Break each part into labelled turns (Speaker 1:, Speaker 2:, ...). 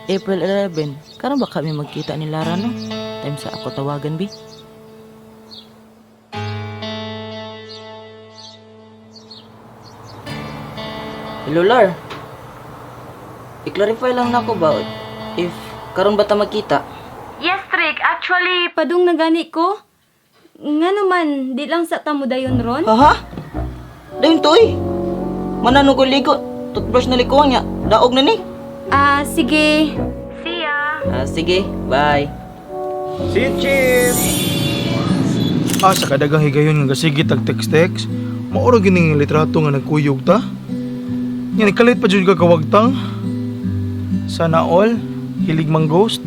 Speaker 1: April 11, karon ba kami magkita ni Lara, no? Time sa ako tawagan, bi. Hello, Lar. I-clarify lang nako ba if karon ba ta magkita?
Speaker 2: Yes, Trick. Actually, padung nagani ko. Nga naman, di lang sa tamo dayon ron.
Speaker 1: Haha? Dayon to eh. Manano ko ligo. Toothbrush na likuan niya. Daog na ni.
Speaker 2: Ah, sige. See ya.
Speaker 1: Ah, sige. Bye.
Speaker 3: Si Chip! Ah, sa kadagang higayon nga gasige tag text-text, mauro gini nga litrato nga nagkuyog ta. Nga nagkalit pa jud ka kawagtang. Sana all, hilig mang ghost.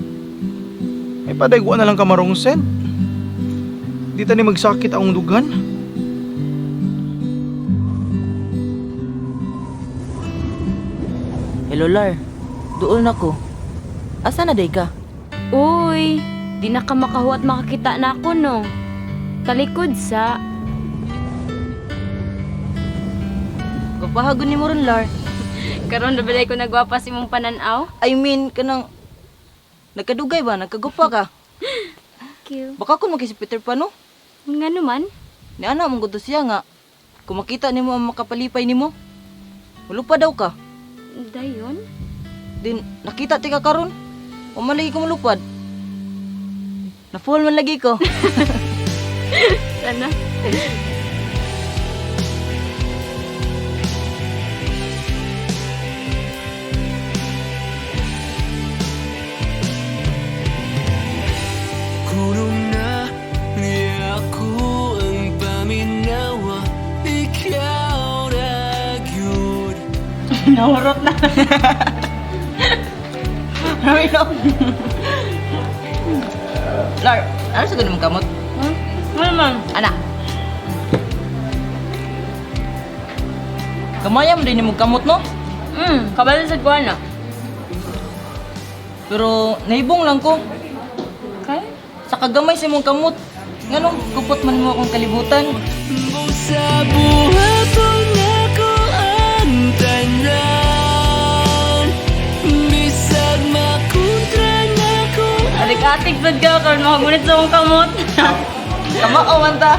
Speaker 3: Ay paday na lang kamarong send. Di ta ni magsakit ang dugan.
Speaker 1: Hello, Lar. Duol na ko. Asa na day ka?
Speaker 2: Uy, di na ka makahuat makakita na ako, no. Talikod sa.
Speaker 1: Kapahagon ni mo ron, Lar.
Speaker 2: Karon na balay ko nagwapa si mong pananaw.
Speaker 1: I mean, kanang... Nagkadugay ba? Nagkagupa ka?
Speaker 2: Thank you.
Speaker 1: Baka ko makisi Peter pa, no?
Speaker 2: Nga naman.
Speaker 1: Ni ana mong gusto siya nga. Kung makita nimo ang makapalipay nimo, pa daw ka.
Speaker 2: Dayon?
Speaker 1: Din, nakita ti ka karon. O malagi ko malupad. Na-fall man lagi ko.
Speaker 2: Sana.
Speaker 4: Kulong na niya ako ang paminawa. Ikaw na yun.
Speaker 1: Nahurot na. Marami no. Lar, ano sa ganun mong kamot?
Speaker 2: Hmm? Ano man?
Speaker 1: Ana. Kamaya mo din yung kamot, no?
Speaker 2: Kabalo sa kuha na.
Speaker 1: Pero naibong lang ko.
Speaker 2: Okay?
Speaker 1: Sa kagamay sa imong kamot. Nganong kupot man mo akong kalibutan.
Speaker 4: Mong sa buhaton ako ang tanan. Bisag makontra na ko.
Speaker 2: Atik-atik sad ka karon makagunit sa akong kamot.
Speaker 1: Kamao man ta.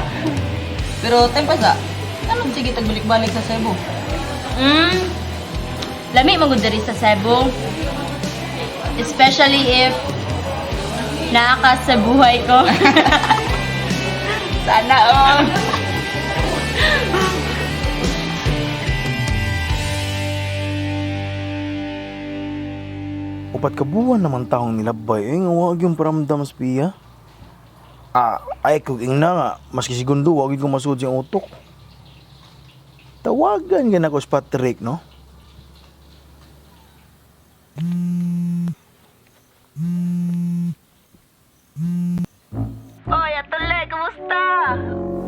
Speaker 1: Pero time pa sa. Anong sige tagbalik-balik sa Cebu?
Speaker 2: Lami man gud diri sa Cebu. Especially if naa ka sa buhay ko.
Speaker 1: Sana all.
Speaker 3: Upat ka buwan naman taong nilabay eh, nga wag yung paramdam sa piya. Ah, ay kung ingna nga, maski segundo, wag yung masuod siyang utok. Tawagan ka na ko si Patrick, no?
Speaker 1: Oy, Atole, kumusta?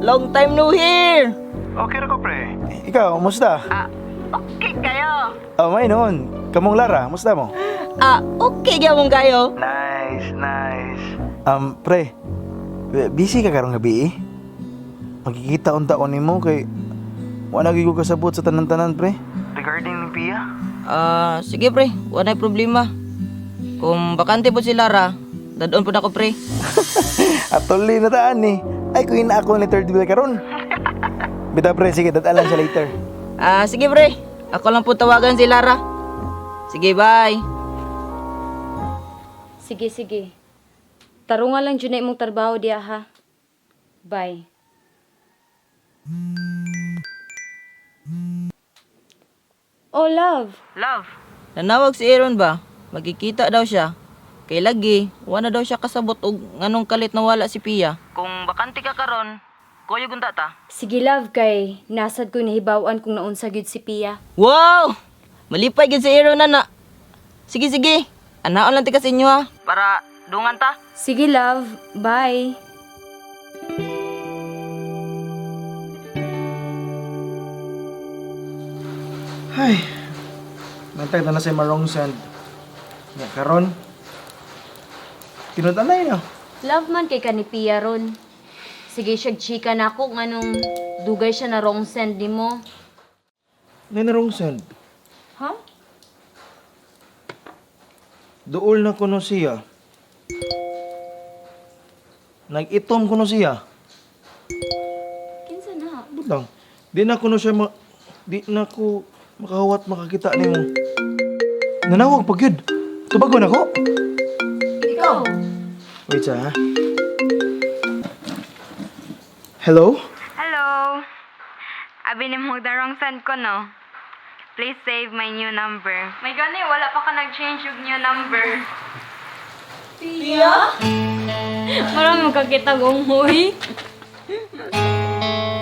Speaker 1: Long time no hear.
Speaker 3: Okay ra ko, pre. Ikaw, musta?
Speaker 1: Ah, okay kayo.
Speaker 3: Oh, may noon. Kamong Lara, musta mo?
Speaker 1: Ah, okay gyapon kayo.
Speaker 3: Nice, nice. Pre, busy ka karong gabi eh. Magkikita unta ko nimo kay wala gyud ko kasabot sa tanan-tanan, pre. Regarding ni Pia?
Speaker 1: Ah, sige pre, wala problema. Kung bakante po si Lara, dadon po na ako pre.
Speaker 3: Atol na taan ni. Ay, kung ina ako ni third wheel karon. Bitaw pre, sige, dadalan siya later.
Speaker 1: Ah, sige pre. Ako lang po tawagan si Lara. Sige, bye.
Speaker 2: Sige, sige. Tarunga lang jud na imong trabaho diya ha. Bye. Oh, love.
Speaker 1: Love. Nanawag si Aaron ba? Magkikita daw siya. Kay lagi, wala daw siya kasabot og nganong kalit nawala si Pia. Kung bakante ka karon, kuyo gunta ta.
Speaker 2: Sige, love, kay nasad ko nahibaw-an kung naunsa gyud si Pia.
Speaker 1: Wow! Malipay gyud si Aaron na na. Sige, sige. Anaon lang tika sa inyo ha. Para dungan ta.
Speaker 2: Sige, love. Bye.
Speaker 3: Ay, nantag na na sa marong send. Nga karon. Tinutanay na.
Speaker 2: Love man kay ka ni Pia ron. Sige siya chika na ako nganong dugay siya na wrong send nimo.
Speaker 3: Nay na wrong send.
Speaker 2: Ha?
Speaker 3: Duol na kuno siya. Nag-itom kuno siya.
Speaker 2: Kinsa na?
Speaker 3: Ambot lang. Di na kuno siya di na ko makahawat makakita nimo. Nanawag pag yun. Tubagon ako.
Speaker 2: Ikaw.
Speaker 3: Wait sa ha. Hello?
Speaker 5: Hello. Abi ni mo the wrong send ko, no? Please save my new number. May gani, wala pa ka nag-change yung new number.
Speaker 2: Pia? Marami makakita kong huy.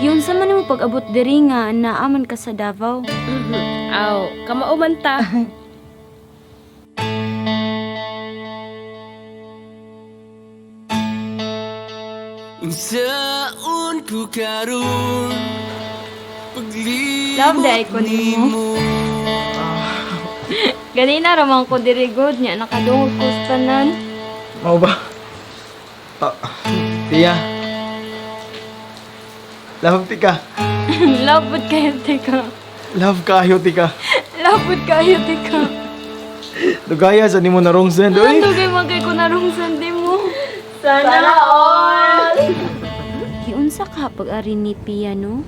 Speaker 2: Giunsa man nimo pag-abot diri nga naaman ka sa Davao.
Speaker 6: Aw, kamao man ta.
Speaker 4: Unsaon ko karon Paglibot
Speaker 2: Love the icon nimo. Ganina ra man ko diri good nya nakadungog ko sa tanan.
Speaker 3: Mao ba? Ah, Tia. Love tika.
Speaker 2: Love kayo tika.
Speaker 3: Love kayo tika.
Speaker 2: Love kayo tika.
Speaker 3: Dugaya sa nimo na wrong send oy.
Speaker 2: Ano kay man kay ko narong sandi mo? Sana all. Giunsa ka pag-ari ni Pia no?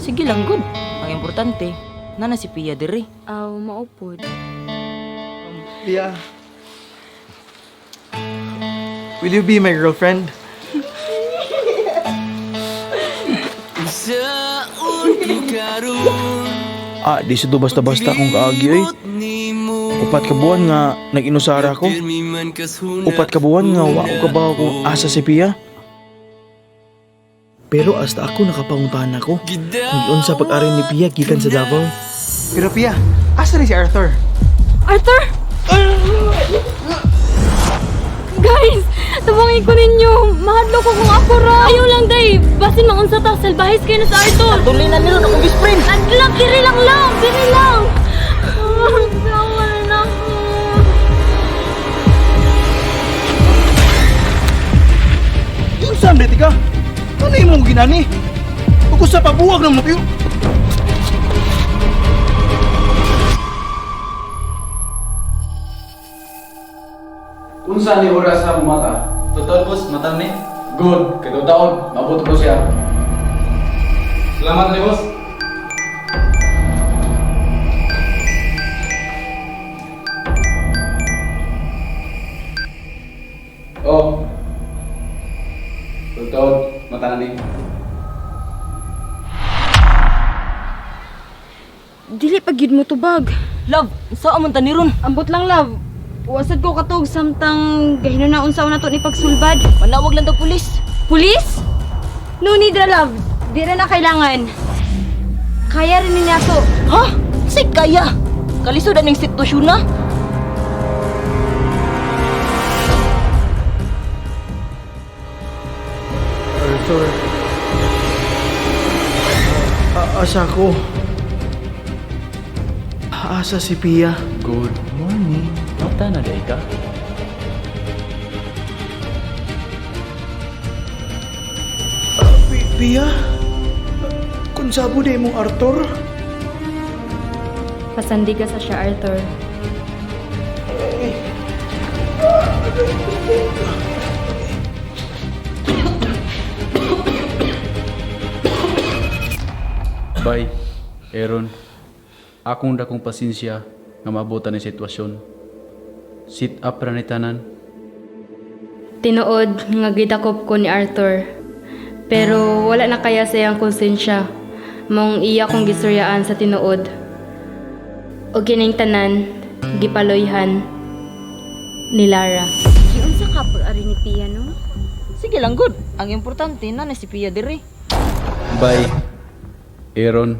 Speaker 1: Sige lang gud. Ang importante, nana si Pia diri.
Speaker 2: Aw, maupod.
Speaker 3: Pia. Will you be my girlfriend?
Speaker 4: Unsaon ko karon
Speaker 3: Ah, di sa basta-basta akong kaagi oy.
Speaker 4: Paglibot nimo
Speaker 3: 4 ka buwan nga nag-inusara ko.
Speaker 4: Pirmi man kas huna
Speaker 3: 4 ka buwan nga wa ko kabaw kung asa si Pia. Pero hasta ako nakapanguntahan ako kung giunsa pag-ari ni Pia gikan sa Davao. Pero Pia, asa ni si Arthur?
Speaker 2: Arthur! Guys, tabangin ko ninyo. Mahadlok ko kung ako ra. Ayaw lang, day. Basin maunsa ta. Salbahis kayo na sa Arthur.
Speaker 1: Tuloy na nila akong best friend.
Speaker 2: Adlak, diri lang lang. Diri lang. Ah, Tawa na ako.
Speaker 3: Unsa man ka? Ano imong ginani? Ug sa pabuwag ng matiyo.
Speaker 7: Unsa ni oras sa mata?
Speaker 8: Totoo boss, mata ni.
Speaker 7: Good, kay taon, mabuto ko siya.
Speaker 8: Salamat ni boss.
Speaker 7: Oh. Totoo, mata na ni.
Speaker 2: Dili pag yun mo tubag.
Speaker 1: Love, unsa man ta ni ron?
Speaker 2: Ambot lang, love. Wasad ko katog samtang gahino na unsa na to ni pagsulbad.
Speaker 1: Manawag lang tag pulis.
Speaker 2: Pulis? No need ra, love. Di ra na kailangan. Kaya rin niya to.
Speaker 1: Ha? Say kaya. Kalisod aning sitwasyon na.
Speaker 3: Arthur. Asa ko? Asa si Pia?
Speaker 8: Good morning. Mata na day ka.
Speaker 3: Pia? Kung sabo di mong Arthur?
Speaker 6: Pasandi ka sa siya, Arthur.
Speaker 7: Bye, Aaron. Akong dakong pasensya nga mabutan ni sitwasyon. Sit up ra ni tanan.
Speaker 6: Tinuod nga gidakop ko ni Arthur. Pero wala na kaya sa iyang konsensya. Mong iya kong gisuryaan sa tinuod. O kining tanan, gipaloyhan ni Lara.
Speaker 2: Giunsa ka pag-ari ni Pia no?
Speaker 1: Sige lang gud. Ang importante nana si Pia diri.
Speaker 7: Bye, Aaron.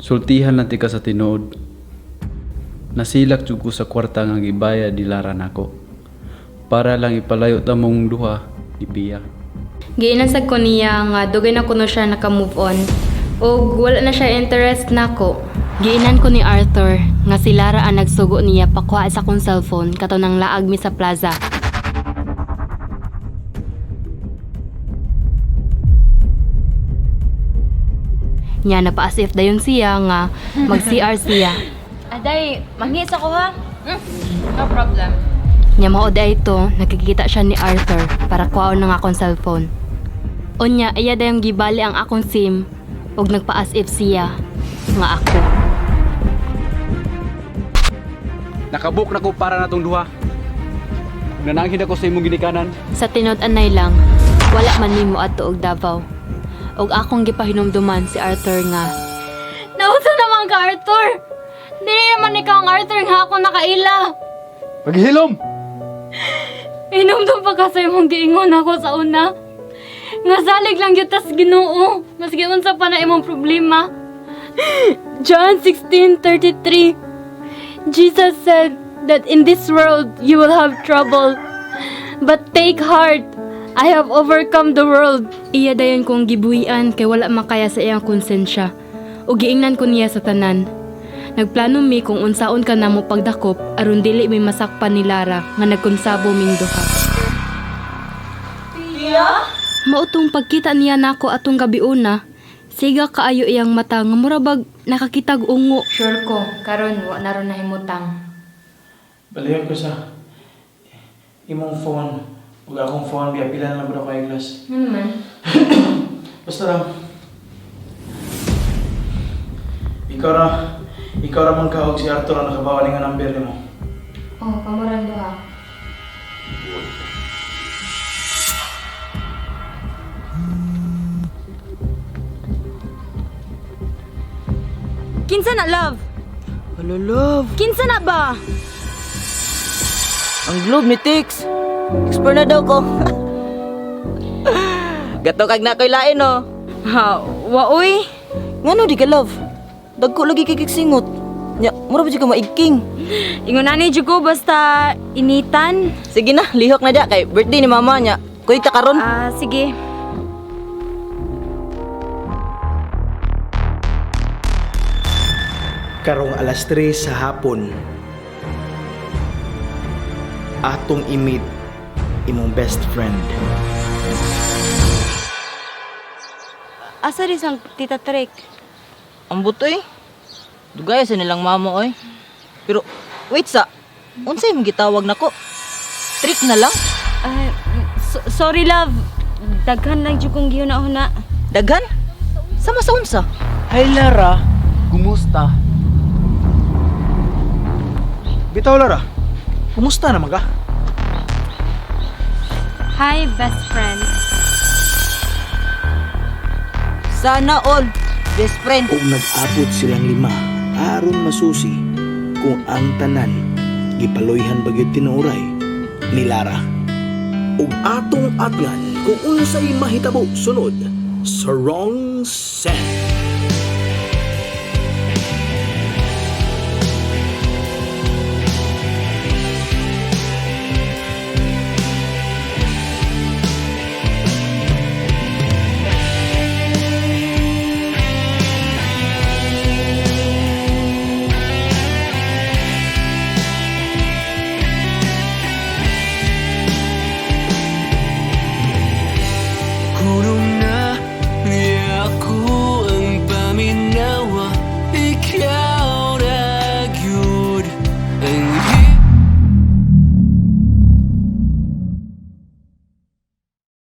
Speaker 7: Sultihan lang tika sa tinuod. Nasilak jud ko sa kwarta nga gibayad ni Lara nako. Para lang ipalayo ta mong duha ni Pia.
Speaker 6: Giinansag ko niya nga dugay na kuno siya naka-move on. Og wala na siya interest nako. Giinan ko ni Arthur nga si Lara ang nagsugo niya pakuha sa akong cellphone kato nang laag mi sa plaza. Nya napaas if dayon siya nga mag-CR siya.
Speaker 2: Aday, mangis ako ha.
Speaker 5: No problem.
Speaker 6: Nya mao di ito, nakikita siya ni Arthur para kuhaon ng akong cellphone. Unya, iya dayong gibali ang akong SIM ug nagpa-as if siya nga ako.
Speaker 7: Nakabook na ko para natong duha. Nananghin ako sa imong ginikanan.
Speaker 6: Sa tinud-anay lang, wala man nimo adto og Davao. Ug akong gipahinumduman si Arthur nga, "Nausa naman ka, Arthur. Dili naman ikaw ang Arthur nga ako nakaila."
Speaker 7: Paghilom!
Speaker 2: Hinumdum pa ka sa imong giingon ako sa una. Nga salig lang gyud tas Ginoo. Maski unsa pa na imong problema. John 16:33. Jesus said that in this world you will have trouble. But take heart, I have overcome the world.
Speaker 6: Iya dayon kong gibuhian kay wala makaya sa iyang konsensya. Ug giingnan ko niya sa tanan. Nagplano mi kung unsaon ka namo pagdakop aron dili mi masakpan ni Lara nga nagkonsabo ming duha. Mautong pagkita niya nako atong gabi una, siga kaayo iyang mata nga mura bag nakakitag ungo. Sure ko, karon wa na ron nahimutang.
Speaker 3: Balihan ko sa imong phone ug akong phone biya pila na lang ba ko glass.
Speaker 6: Ano man?
Speaker 3: Basta lang. Ikaw ra, ikaw ra man ka og si Arthur ang nakabawa ni nga number nimo.
Speaker 6: Oh, kamuran duha.
Speaker 2: Kinsa na, love?
Speaker 1: Hello, love.
Speaker 2: Kinsa na ba?
Speaker 1: Ang globe ni Tix. Expert na daw ko. Gato kag na ko'y lain, no?
Speaker 5: Ha, waoy.
Speaker 1: Ngano di ka, love? Dagko lagi kay kiksingot. Nya, mura ba jud ka maigking?
Speaker 5: Ingon ani jud ko basta initan.
Speaker 1: Sige na, lihok na dia kay birthday ni mama niya. Kuy ta karon.
Speaker 5: Ah, sige.
Speaker 9: Karong alas 3 sa hapon, atong imit imong best friend.
Speaker 5: Asa rin sang Tita Trek?
Speaker 1: Ang butoy. Dugay sa nilang mama oy. Pero wait sa, unsay imong gitawag nako? Trick na lang.
Speaker 5: Ah, sorry love. Daghan lang jud kong gihuna-huna.
Speaker 1: Daghan? Sama sa unsa?
Speaker 8: Hi Lara, kumusta?
Speaker 3: Bitaw Lara, kumusta naman ka?
Speaker 5: Hi, best friend.
Speaker 1: Sana all best friend.
Speaker 9: Ug nag-abot silang lima aron masusi kung ang tanan gipaloyhan ba gyud tinuoray ni Lara. Ug atong atngan kung unsay mahitabo sunod sa Wrong Set.